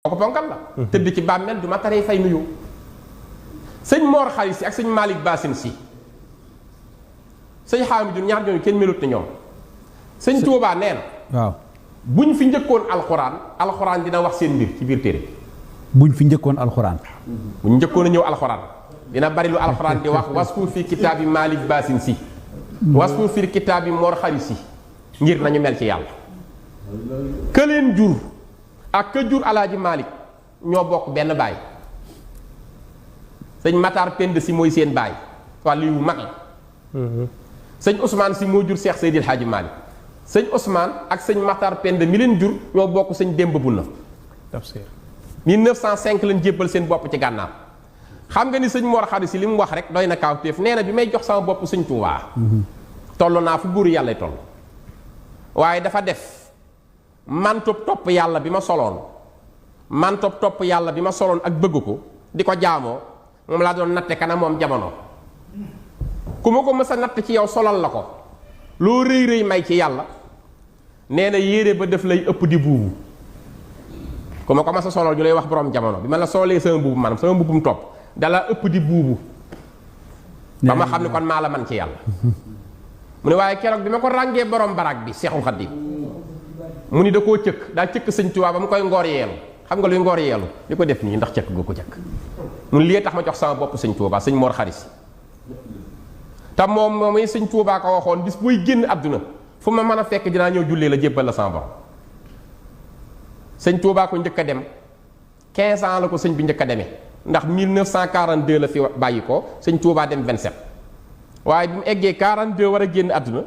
ko ponkal la tëdd ci bàmmeel du ma taree fay nuyu sëñ Mor Xari Si ak sëñ Malick Bassine Si sëñ Xaamidu ñaar ñooñu kenn melut ni ñoom sëñ Tuubaa nee na waaw buñ fi njëkkoon alxuraan dina wax seen mbir ci biir téere buñ fi njëkkoon alxuraan buñ njëkkoon a ñëw alxuraan dina bari lu alxuraan di wax wasfu fi kitaabi Malick Bassine Si wasfu fi kitaabi Mor Xari Si ngir nañu mel ci yàlla ka leen jur ak ka jur alaaji Malick ñoo bokk benn baay sëñ Matar Pend Si mooy seen baay wàllu yu mag la sëñ Ousmane Si moo jur Seex Seydil Haaji Malick sëñ Ousmane ak sëñ Matar Pend mi leen jur ñoo bokk sëñ Demba Bunna tafsir 1905 lañ jébbal seen bopp ci gànnaar xam nga ni sëñ Mor Xari Si li mu wax rek doy na kaawteef nee na bi may jox sama bopp sëñ Tuubaa toll naa fu buuru yàlla toll waaye dafa def mantob topp yàlla bi ma soloon mantob topp yàlla bi ma soloon ak bëgg ko di ko jaamoo moom laa doon natte kana moom jamono ku ma ko mës a natt ci yow solal la ko loo rëy rëy may ci yàlla nee na yére ba def lay ëpp di buubu ku ma ko mës a solal ñu lay wax borom jamono bi ma la solee sama mbubu maanaam sama mbubum topp dala ëpp di buubu ba ma xam ne kon maa la man ci yàlla mu ne waaye keroog bi ma ko ràngee borom baraag bi Seexul Xadiim mu ni da koo cëkk daa cëkk sëñ Tuubaa ba mu koy ngoor yeelu xam nga luy ngoor yeelu di ko def nii ndax cëkk nga ko cëkk mun lii tax ma jox sama bopp sëñ Tuubaa sëñ Mor Xari Si te moom mooy sëñ Tuubaa ko waxoon bis booy génn àdduna fu ma mën a fekk dinaa ñëw jullee la jébbal la sama borom sëñ Tuubaa ko njëkk a dem 15 ans la ko sëñ bi njëkk a demee ndax 1942 la fi bàyyi ko sëñ Tuubaa dem 27 waaye bi mu eggee 42 war a génn àdduna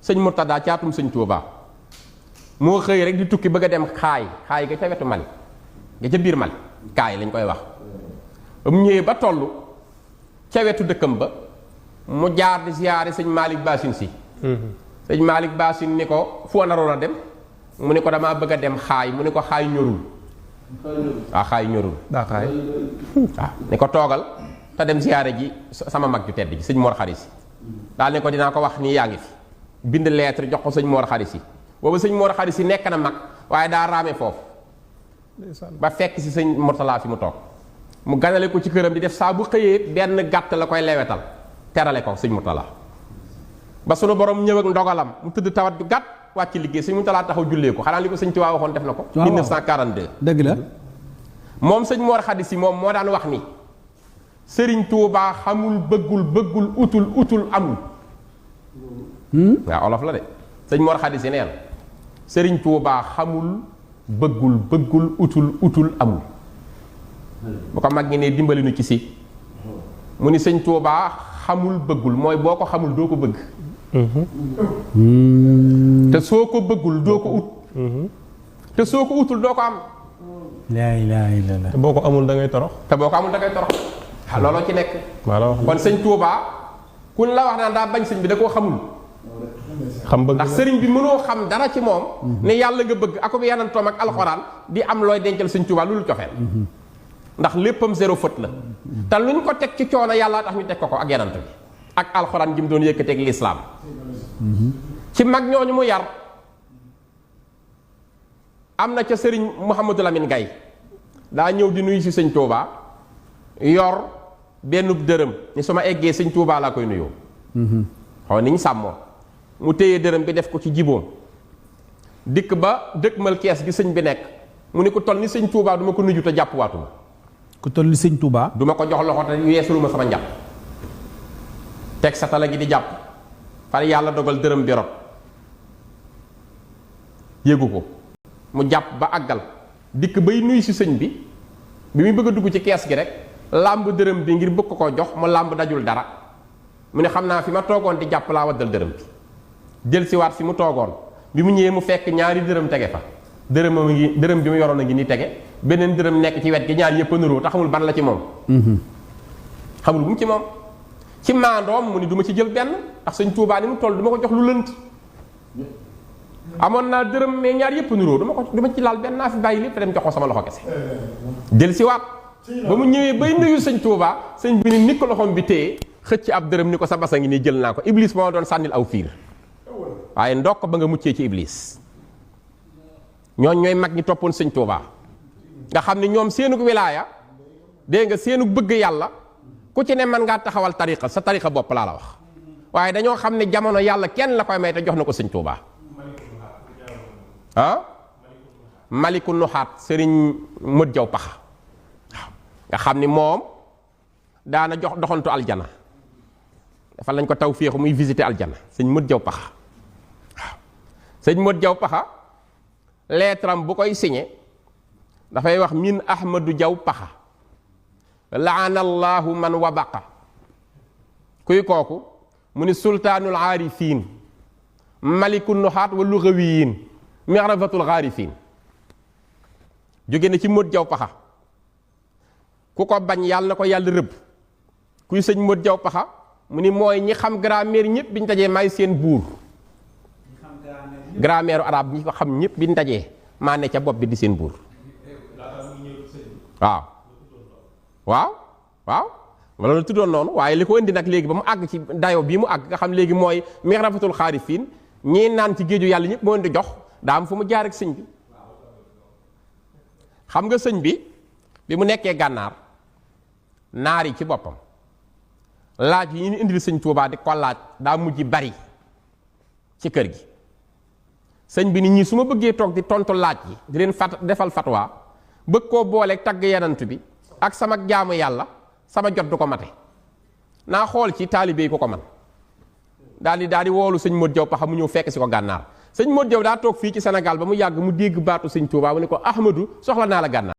sëñ Murtada caatum sëñ Tuubaa moo xëy rek di tukki bëgg a dem xaay ga ca wetu Mali ga ca biir Mali kaay lañ koy wax ba mu ñëwee ba toll ca wetu dëkkam ba mu jaar di ziyaare sëñ Malick Bassine Si sëñ Malick Bassine ni ko foo naroon a dem mu ne ko damaa bëgg a dem xaay mu ne ko xaay ñorul waaw xaay ñorul daa xaay waaw ni ko toogal te dem ziyaare ji sama mag ju tedd ji sëñ Mor Xari Si daal ne ko dinaa ko wax nii yaa ngi fi bind lettre jox ko sëñ Mor Xari Si boobu sëñ Mor Xari Si nekk na mag waaye daa raame foofu ba fekk si sëñ Murtala fi mu toog mu ganale ko ci këram di def saa bu xëyee benn gàtt la koy lewetal terale ko sëñ Murtala ba sunu borom ñëw ak ndogalam mu tëdd tawat ju gàtt wàcc liggéey sëñ Murtala taxaw jullee ko xanaa li ko sëñ Tuubaa waxoon def na ko 1942 dëgg la moom sëñ Mor Xari Si moom moo daan wax ni sëriñ Tuubaa xamul bëggul utul amul waaw olof la de sëñ Mor Xari Si nee na sëriñ Tuubaa xamul bëggul utul amul bu ko mag ngi ne dimbali nu ci si mu ni sëñ Tuubaa xamul bëggul mooy boo ko xamul doo ko bëgg te soo ko bëggul doo ko ut te soo ko utul doo ko am laa ilaaha illallaah te boo ko amul da ngay torox looloo ci nekk kon sëñ Tuubaa kun la wax naan daa bañ sëñ bi da koo xamul xam bëgg ndax sëriñ bi mënoo xam dara ci moom ne yàlla nga bëgg ak yanantoom ak alxuraan di am looy dencal sëñ Tuubaa loolu cofeel ndax léppam zéro faute la te luñ ko teg ci coono yàlla tax ñu teg ko ak yanant bi ak alxuraan gi mu doon yëkkateeg lislaam ci mag ñooñu mu yar am na ca sëriñ Mouhamadou Lamine Gaye daa ñëw di nuyu si sëñ Tuubaa yor benn dërëm ni su ma eggee sëñ Tuubaa laa koy nuyoo xaw niñ sàmmoo mu téye dërëm bi def ko ci jiboom dikk ba dëkkmal kees gi sëñ bi nekk mu ni ko toll ni sëñ Tuubaa du ma ko nuyu te jàpp waatuma ku toll ni sëñ Tuubaa du ma ko jox loxo te weesuluma sama njàpp teg sa tala gi di jàpp far yàlla dogal dërëm bi rot yéegu ko mu jàpp ba àggal dikk bay nuyu si sëñ bi muy bëgg a dugg ci kees gi rek làmb dërëm bi ngir bëgg ko jox mu làmb dajul dara mu ne xam naa fi ma toogoon di jàpp laa waddal dërëm bi jël si waat fi mu toogoon bi mu ñëwee mu fekk ñaari dërëm tege fa dërëm bi mu yoroon a ngi ni tege beneen dërëm nekk ci wet gi ñaar yëpp a nuroo te xamul ban la ci moom xamul bu mu ci moom ci maandoom mu ni du ma ci jël benn ndax sëñ Tuubaa ni mu toll du ma ko jox lu lënt amoon naa dërëm mais ñaar yëpp a nuroo du ma ci laal benn naa fi bàyyi lépp te dem jox ko sama loxo kese jël si waat ba mu ñëwee bay nuyu sëñ Tuubaa sëñ bi ni ni ko loxoom bi téye xëcc ab dërëm ni ko sa basa ngi nii jël naa ko Iblis moo doon sànnil aw fiir waaye ndokk ba nga muccee ci Iblis ñooñ ñooy mag ñi toppoon sëñ Tuubaa nga xam ne ñoom seenug wilaaya dégg nga seenug bëgg yàlla ku ci ne mën ngaa taxawal tariqa sa tariqa bopp laa la wax waaye dañoo xam ne jamono yàlla kenn la koy may te jox na ko sëñ Tuubaa ah maliku nuxaat sëriñ mët jaw paxa waaw nga xam ni moom daana jox doxantu aljana dafa lañ ko taw féexu muy visiter aljana sëñ mët jaw paxa waaw sëñ mët jaw paxa lettre am bu koy signé dafay wax min ahmadu jaw paxa laana allahu man wabaqa kuy kooku mu ni sultaanul aarifiin maliku nuxaat wa lugawiyin mirafatul aarifiin jóge na ci mët jaw paxa ku ko bañ yàlla na ko yàlla rëbb kuy sëñ mët jaw paxa mu ni mooy ñi xam grammaire ñëpp biñ dajee may seen buur grammaire arabe ñi ko xam ñëpp biñ dajee maa ne ca bopp bi di seen buur waaw waaw waaw wala la tuddoon noonu waaye li ko indi nag léegi ba mu àgg ci dayo bii mu àgg nga xam léegi mooy mirafatul xaarifiin ñii naan ci géeju yàlla ñëpp moo di jox daa am fu mu jaar ak sëñ bi xam nga sëñ bi mu nekkee gànnaar naar yi ci boppam laaj yi ñu indil sëñ Tuubaa di ko laaj daa mujj bari ci kër gi sëñ bi nit ñi su ma bëggee toog di tontu laaj yi di leen defal fatwa bëgg koo booleeg tagg yanant bi ak sama jaamu yàlla sama jot du ko mate naa xool ci taalibe yi ko man daal di woolu sëñ Modou Diaw Paxa mu ñëw fekk si ko gànnaar sëñ Modou Diaw daa toog fii ci Sénégal ba mu yàgg mu dégg baatu sëñ Tuubaa mu ne ko Ahmadou soxla naa la gànnaar